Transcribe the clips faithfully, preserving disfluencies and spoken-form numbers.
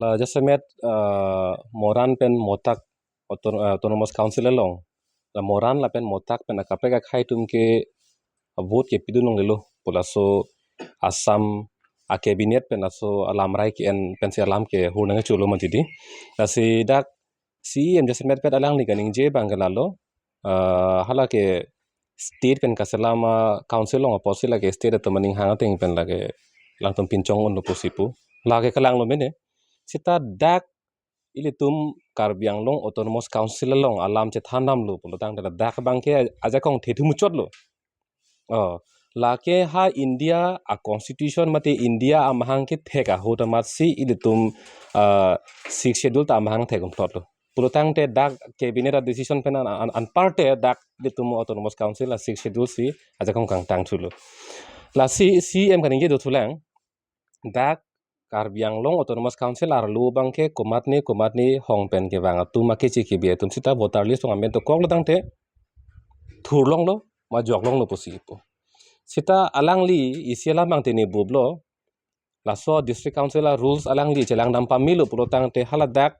La jasemet, ah, Moran pen Motak auto-, ah, Autonomous Council along. La Moran lapen Motak pen akaprek akhei atum ke vote kepidun longlelo pu laso Assam a cabinet pen laso alamrai ke-en pensi alam kehur nangcholo mati di. Lasi dak C E M jasemet pen alangli kaningje abang ke lalo, ah, hala ke state pen kaselam a council along apotsi lake state atum aning hang ateng pen lake alangtum pinchong unlo pusi pu. Lake kalang lo mene. Seta dak ilitum Karbi Anglong Autonomous Council along alam chethan damlo pulo tangte dak abang ke ajakong thethu muchotlo. Oh, lake ha India a constitution mate India amahang kethek ahut amatsi ilitum, ah, Sixth Schedule ta amahang thek unplotlo. Pulo tangte dak cabinet a decision pen an, an, anparte dak ilitum Autonomous Council a Sixth Schedule si ajakong kangtang thulo. Lasi C E M kaningje dothulang, dak Karbi Anglong Autonomous Council arlo abang ke komatne komatne hong pen kevang atum akeche kebe atum seta voter list along amen dokoklo tangte thurlonglo ma joklonglo pusi pu. Seta alangli isi alam abang tene bublo, laso District Council a rules alangli chelang dam pamelo pulo tangte hala dak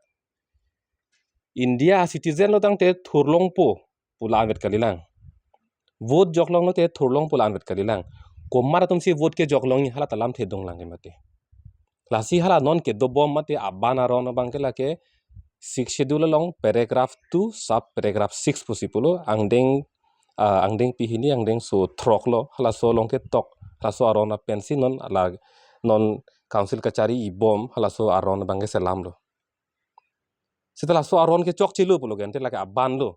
India a citizen lo tangte thurlongpo pu la-anvet kalilang. Vote joklonglo te thurlong pu la-anvet kalilang. Komat atumsi vote kejoklong hala ta lamthe donglang ke mate. Lasi hala non kedobom mate aban aron abang ke lake Sixth Schedule along paragraph two sub paragraph six pusi pulo angdeng, ah, angdengpi hini angdengso throklo halaso along ketok halaso aron apensi non ala non council kachari ibom halaso aron abang ke selamlo. Seta laso aron ke chokchelo pulo ke ante lake abanlo.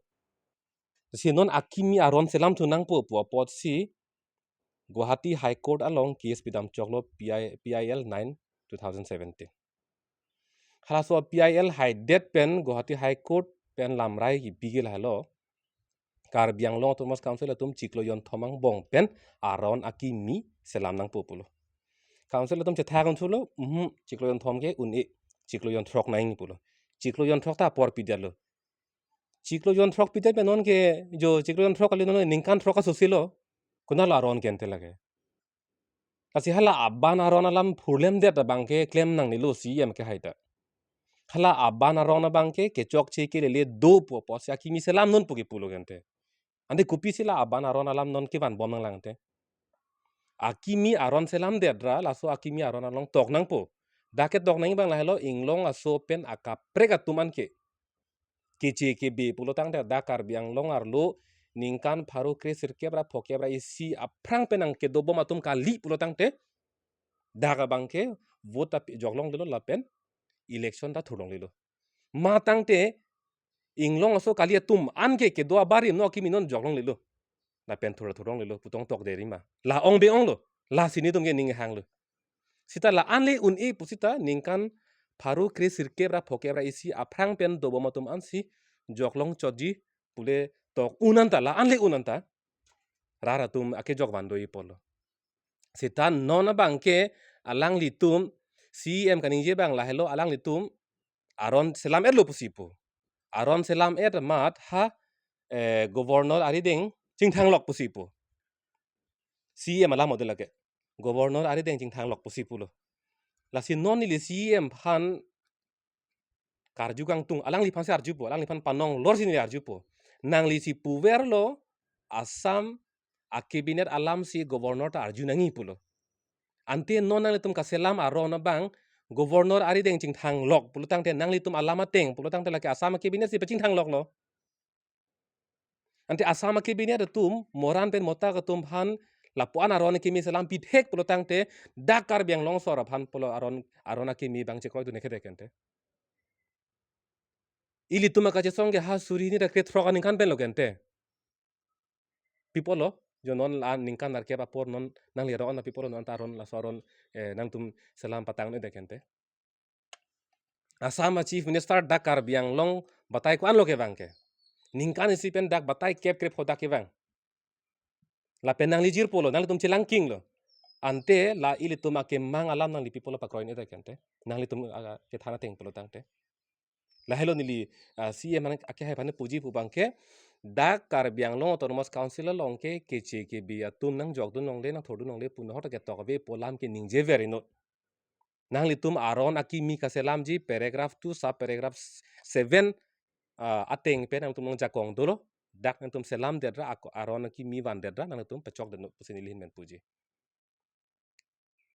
Si non akimi aron selamthu nangpo pu apotsi Guwahati High Court along case pidam choklo P I, P I L nine two thousand seventeen. Halaso P I L haidet pen Guwahati High Court pen lamrai kipi ke lahelo. Karbi Anglong Autonomous Council atum chiklo jonthom angbong pen aron akimi selam nangpo pulo. Council atum chethak unthulo, mhm, chiklo jonthom ke un-e, chiklo jonthrok nangji pulo. Chiklo jonthrok ta apor pidetlo. Chiklo jonthrok pidet pen non ke jo chiklo jonthrok kali non ningkan throk asosilo. Konatlo aron ke ante lake. Lasi hala aban aron alam phurlemdet abang ke klem nangnelo C E M ke haita. Hala aban aron abang ke kechokche kelele do pu apotsi akimi selam non pu kepulo ke ante. Ante kopisi la aban aron alam non kevanbom nanglang ante. Akimi aron selamdet ra laso akimi aron along tok nangpo. Dak ketok nangji abang lahelo inglong aso pen akaprek atum anke keche kebe pulo tangte dak Karbi Anglong arlo ningkan pharo kre sirkep ra phokep ra isi aphrang pen nangkedobom atum kali pulo tangte dak abang ke vote ta pi-, joklonglelo lapen election ta thurlonglelo. Ma tangte inglong aso kali atum anke kedo abarim no akimi non joklonglelo. Lapen thur thurlonglelo pu tong tokde rima. La ong be onglo. Lasi netum ke ning hanglo. Seta la-an le un-e pu seta ningkan pharo kre sirkep ra phokep ra isi aphrang pen dobom atum ansi joklong chotji pule tok un anta la-an le un anta rat atum akejok van do-i pulo. Seta non abang ke alanglitum C E M kaningje abang lahelo alanglitum aron selam-etlo pusi pu. Aron selam-et amat ha, eh, governor arideng chingthanglok pusi pu. C E M alam model lake. Governor arideng chingthanglok pusi pulo. Lasi non neli C E M aphan karju kangtung, alangliphansi arjupo, alangliphan panong lorsi neli arjupo. Nanglisi puverlo Assam a cabinet alamsi governor ta arju nangji pulo. Ante non nanglitum kaselam aron abang governor arideng chingthanglok pulo tangte nanglitum alam ateng pulo tangte lake Assam a cabinet si pachingthangloklo. Ante Assam a cabinet atum Moran pen Motak atum aphan lapu-an aron akimi selam pithek pulo tangte dak Karbi Anglong sor aphan pulo aron aron akimi abang chekroidun ekedek ante. Ilitum akachesong ke ha suri hini ra kre throk aningkan penlo ke ante. Pi pulo, jo non la ningkan nerkep apor non nangli ro-an pi pulo non ta aron laso aron, eh, nangtum selam patang ne dek ante. Assam a Chief Minister dak Karbi Anglong batai ko-anlo kevang ke. Ningkan isi pen dak batai kep krepho dak kevang. Lapen nangli jirpo lo, nanglitum chelangking lo. Ante la ilitum akemang alam nangli pi pulo pakroin ita ke ante. Nanglitum, ah, kethan ateng pulo tangte. Lahelo neli, ah, C E M an akehai aphan puji pu abang ke. Dak Karbi Anglong Autonomous Council along ke keche kebe atum nangjokdun longle nangthurdun longle pu nohor ta ketok ave pu alam ke ningje ver inut. Nanglitum aron akimi kaselamji, paragraph two, sub paragraph seven, ah, ateng pen nangtum nangjakong dolo. Dak nangtum selamdetra, ako- aron akimi vandetra, nangtum pachokdetnon pusi neli ahin pen puji.